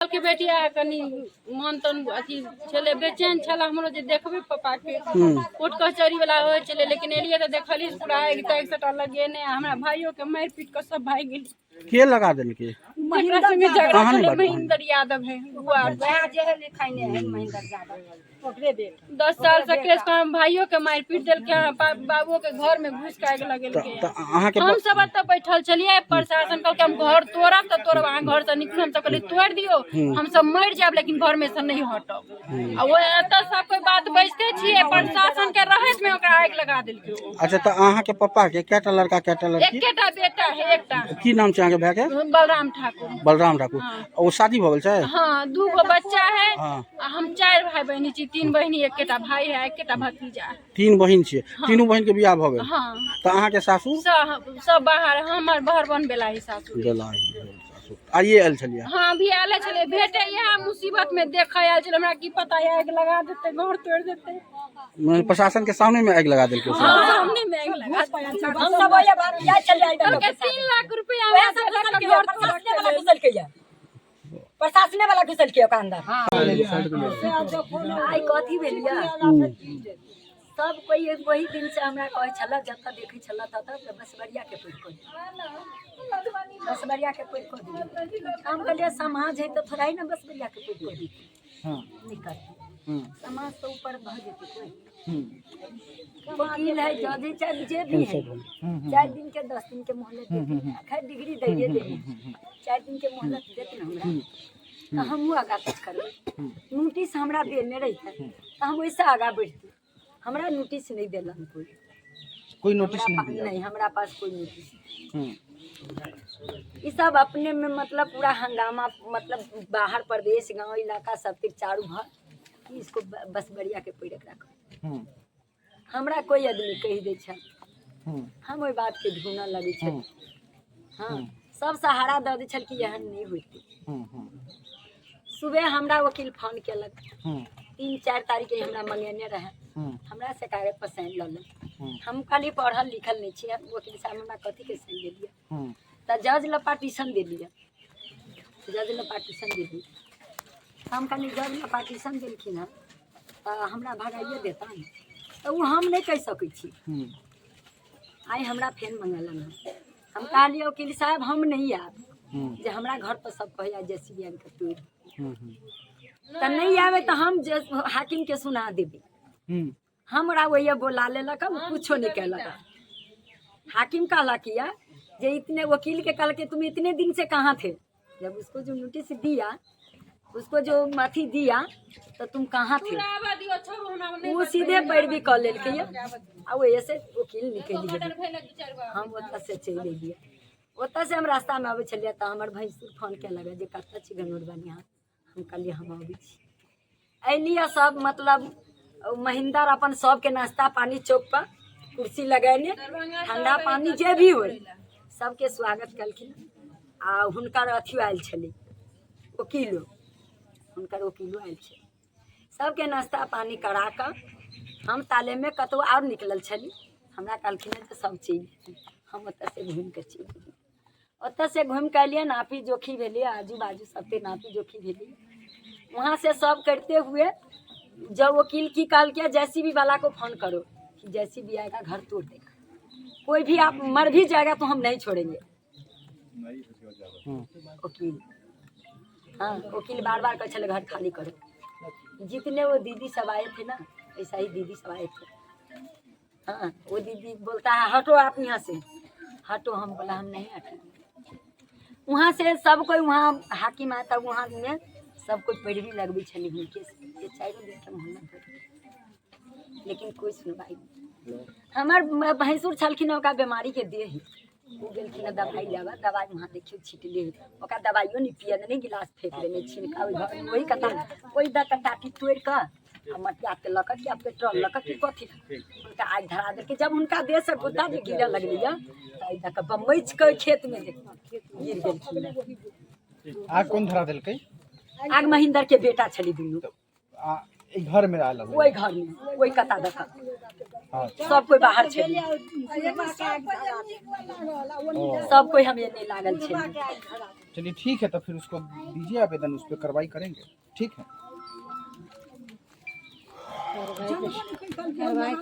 के बेटिया कनी मन तन अथी छलै, बेचैन छलै हमरो जे देखबै पप्पाके। कोर्ट कचहरी वाला होइ छलै, लेकिन एलियै तऽ देखलियै पूरा आगि तागि सबटा लगेने आ हमरा भाइयोके मारि पीट कऽ सब भागि गेल। के लगा देलकै? जेकरा संगे झगड़ा अहाँ नहि छलै बाजू। महेंद्र यादव है बुआ। वएह जे है लिखाइने है महेंद्र यादव, ओकरे बेटा। 10 साल से केस पर हम भाइयों के मारि पीट देलकै, बाबुओ के घर में घुस के आगि लगेलकै। तऽ अहाँके हम सब एतऽ बैठल छलियै, प्रशासन कहलकै हम घर तोड़ब तऽ तोड़ब, अहाँ घर से निकलू। हम सब कहलियै तोड़ि दियौ, हम सब मरि जायब लेकिन घर में से नहीं हटब। आ ओ एतऽ सब कोई बात बैसते छियै, प्रशासन के रहैत में ओकरा आगि लगा देलकै ओ। अच्छा, तऽ अहाँके पप्पा के कएटा लड़का, कएटा लड़की? एकेटा बेटा है, एकटा। की नाम छै अहाँके भाय के? बलराम ठाकुर। बलराम ठाकुर। ओ शादी भऽ गेल छै? हाँ, 2 गो बच्चा है। हाँ। आ हम 4 भाई बहिनी छी, 3 बहिनी, एकेटा भाई है, एकेटा भतीजा है। 3 बहिन छियै, तीनू बहिन के बियाह भऽ गेल? हाँ। तऽ अहाँके सासू? सब बाहर, हमर घर बन बेलाही सासू। बेलाही भेल सासू। आइए आयल छलियै? हाँ, अभी आयल छलै भेटे, इएह मुसीबत में देखे आयल छलै। हमरा की पता आगि लगा देतै, घर तोड़ि देतै। मने प्रशासन के सामने में आगि लगा देलकै ओ सब? हाँ, सामने में आगि लगा देलकै। हम सब ओहि बात जाइ छलियै। कहलकै 3 लाख रुपया वएह हमरा सब देलक घुसलकै, घर तोड़ि प्रशासने वाला घुसलकै, प्रशासने वाला घुसलकै ओकरा अंदर। आइ कथी भेल यऽ, सब कोई वही दिन से हमरा कहै छल, जतऽ देखै छल ततऽ जे बसबरिया के पैर कऽ दियौ, बसबरिया के पैर कऽ दियौ। हम कहलियै समाज है तऽ थोड़ा ही ने बसबरिया के पैर कऽ दियौ, नहि करतै समाज तऽ ऊपर भऽ जेतै। कोई वकील है, जज है, चाहे जे भी है, 4 दिन के 10 दिन के मोहलत देते, खैर डिग्री दैये देने, 4 दिन के मोहलत देत ने हमरा तऽ हमहूँ आगाँ किछु करबै। नोटिस हमरा देने रहितै तऽ हम ओहिसँ आगाँ बढ़ितै। हमरा नोटिस नहि देलन कोई। कोई नोटिस हमरा नहीं दिया? नहीं, हमरा पास कोई नोटिस नहीं। ई सब अपने में मतलब पूरा हंगामा, मतलब बाहर प्रदेश गांव इलाका सब के चारू भर कि इसको बसबरिया के पैर रखो। हमरा कोई आदमी कहि दै छै, हम ओहि बात के ढूंढऽ लगै छै। हाँ, सब सहारा दऽ दै छल कि एहन नहि होइतै। सुबह हमरा वकील फोन केलक, 3-4 तारीख के हमरा मंगेने रहे, हमरा से कागज पर साइन लऽ लेल। हम खाली पढ़ल लिखल नहि छियै, वकील साहब हमरा कथी के साइन लेलियै? तऽ जज लग पार्टीशन देलियै, जज लग पार्टीशन देलियै। हम कहलियै जज लग पार्टीशन देलखिन हँ तऽ हमरा भगाइए देता ने, तऽ ओ हम नहि कहि सकै छी। आइ हमरा फेर मंगेलनि हँ। हम कहलियै वकील साहब हम नहि आयब, जे हमरा घर पर सब कहैया जे सी बी आनि कऽ तोड़ि तऽ नहि आबै तऽ हम जे हाकिम के सुना देबै। हमरा ओहिए बोला लेलक, ओ कुछो नहीं कहलक। हाकिम कहलक या जे इतने वकील के कहलक तुम इतने दिन से कहाँ थे? जब उसको जो नोटिस दिया, उसको जो अथी दिया तो तुम कहाँ थे? आबऽ दियौ, छोड़ू हमरा नहि। ओ सीधे पैरवी कऽ लेलकै आ ओहि से वकील निकलि गेलै। भेलै 2-4 गो। हम ओतऽ से चलि एलियै। ओतऽ से हम रास्तामे अबै छलियै तऽ हमर भैंसुर फोन केलक जे कतऽ छी गनौर बनिहा। हम कहलियै हम अबै छी। अयलियै, सब मतलब महेंद्र अपन सबके नाश्ता पानी चौक पर कुर्सी लगेने, ठंडा पानी जे भी होइ, सबके स्वागत केलखिन। आ हुनकर अथियो आयल छलै, वकीलो, हुनकर वकीलो आयल छलै। सबके नाश्ता पानी करा कऽ हम तालेमे कतहु आओर निकलल छली। हमरा कहलखिन जे सब चलि एथिन। हम ओतऽ से घूमि कऽ चलि एलियै। ओतऽ से घूमि कऽ एलियै, नापी जोखी भेलै, आजू बाजू सबके नापी जोखी भेलै। वहाँ से सब करते हुए जब वकील की कहलकै जेसीबी वाला को फोन करो कि जेसीबी आएगा घर तोड़ देगा, कोई भी आप मर भी जाएगा तो हम नहीं छोड़ेंगे। वकील, हाँ, वकील बार बार कहै छलै घर खाली करो। जितने वो दीदी सब आए थे ना, ऐसा ही दीदी सब आए थे। हाँ, वो दीदी बोलता है हटो आप यहाँ से हटो। हम बोला हम नहीं हटेंगे। वहाँ से सब कोई वहाँ हाकिम आता, वहाँ में सब कोई पैरवी लगबै छलै हुनके से जे 4 दिन के मोहल्ला भरि, लेकिन कोई सुनवाई नहीं। हमर भैंसुर छलखिन, ओकरा बीमारी के देह, ओ गेलखिन हँ दवाइ लेबऽ। दवाइ वहाँ देखियौ छिटले हइ, ओकरा दवाइयो नहि पियऽ देने, गिलास फेंक देने छिनका। ओहि घर ओहि कता ओहि दऽ कऽ टाटी तोड़ि कऽ आ मटिया तेल लऽ कऽ कि पेट्रोल लऽ कऽ कि कथी हुनका आगि धरा देलकै। जब हुनका देहसँ गोता जे गिरऽ लगलैया तऽ एहि दऽ कऽ बमैच कऽ खेतमे गिर गेलखिन। आग कोन धरा देलकै? आग महिन्दर के बेटा छलै दुनू। आ ई घर में आयल? ओहि घरमे, ओहि कता दऽ कऽ। सब कोई बाहर छलियै। सब कोई हम एने लागल छलियै। चलिए ठीक है, तो फिर उसको दीजिए आवेदन, उस पर कार्रवाई करेंगे। ठीक है।